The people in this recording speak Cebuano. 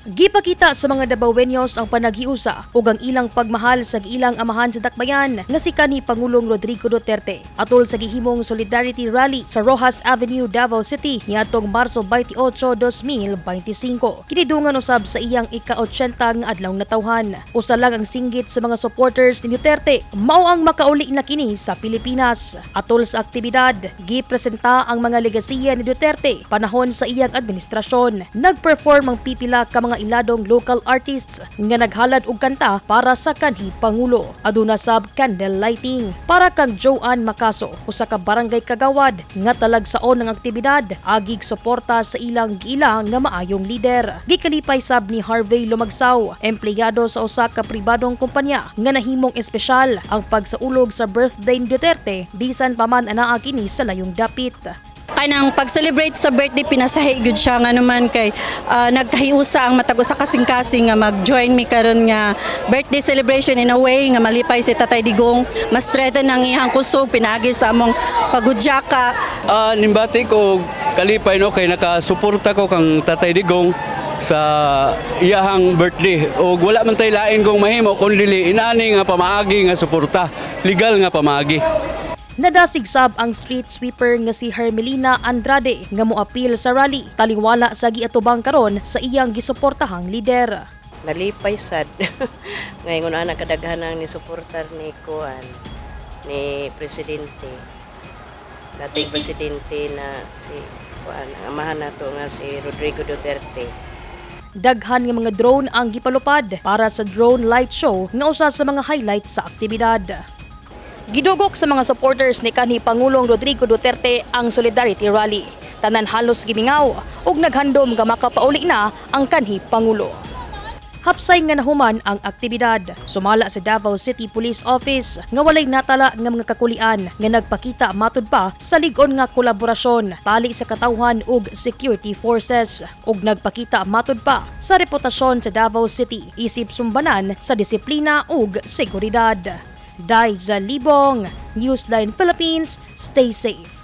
Gipakita sa mga Dabawenyos ang panaghiusa ug ang ilang pagmahal sa ilang amahan sa dakbayan nga si kanhi Pangulong Rodrigo Duterte atol sa gihimong solidarity rally sa Roxas Avenue, Davao City niadtong Marso 28, 2025. Kinidungan usab sa iyang ika-80 nga adlaw natawhan. Usa lang ang singgit sa mga supporters ni Duterte, mao ang makauli na kini sa Pilipinas. Atol sa aktibidad, gipresenta ang mga legasiya ni Duterte panahon sa iyang administrasyon. Nagperform ang pipila ka mga iladong local artists nga naghalad og kanta para sa kanhi Pangulo. Aduna sab candle lighting. Para kang Joanne Macaso, usa ka barangay kagawad nga talagsaon ng aktibidad, agig suporta sa ilang giila nga maayong lider. Gikalipay sab ni Harvey Lumagsaw, empleyado sa usa ka pribadong kumpanya, nga nahimong espesyal ang pagsaulog sa birthday ni Duterte bisan pa man anaa kini sa layong dapit. Kanang pag-celebrate sa birthday, pinasahi gyud siya nga naman kay nagkahiusa ang matag usa kasing-kasing nga mag-join mi karon nga birthday celebration in a way nga malipay si Tatay Digong, mas strengthen ang iyang kusog pinaagi sa among paghudyaka. Nimbati ko kalipay, no, kay nakasuporta ko kang Tatay Digong sa iyahang birthday ug wala man tay lain kong mahimo kun dili inani nga pamaagi nga suporta, legal nga pamaagi. Nadasig sab ang street sweeper nga si Hermelina Andrade nga moapil sa rally taliwala sa giatubang karon sa iyang gisuportahang lider. Nalipay sad. Ngayon ana kadaghan ang ni suportar ni kuan ni presidente. Dating presidente na si kuan, ang amahan nato nga si Rodrigo Duterte. Daghan nga mga drone ang gipalupad para sa drone light show nga usa sa mga highlights sa aktibidad. Gidugok sa mga supporters ni kanhi Pangulong Rodrigo Duterte ang solidarity rally. Tanan halos gimingaw ug naghandom nga makapauli na ang kanhi Pangulo. Hapsay nga nahuman ang aktibidad. Sumala sa Davao City Police Office nga walay natala nga mga kakulian nga nagpakita matud pa sa lig-on nga kolaborasyon tali sa katawhan ug security forces ug nagpakita matud pa sa reputasyon sa Davao City isip sumbanan sa disiplina ug seguridad. Daiza Libong, Newsline Philippines, stay safe.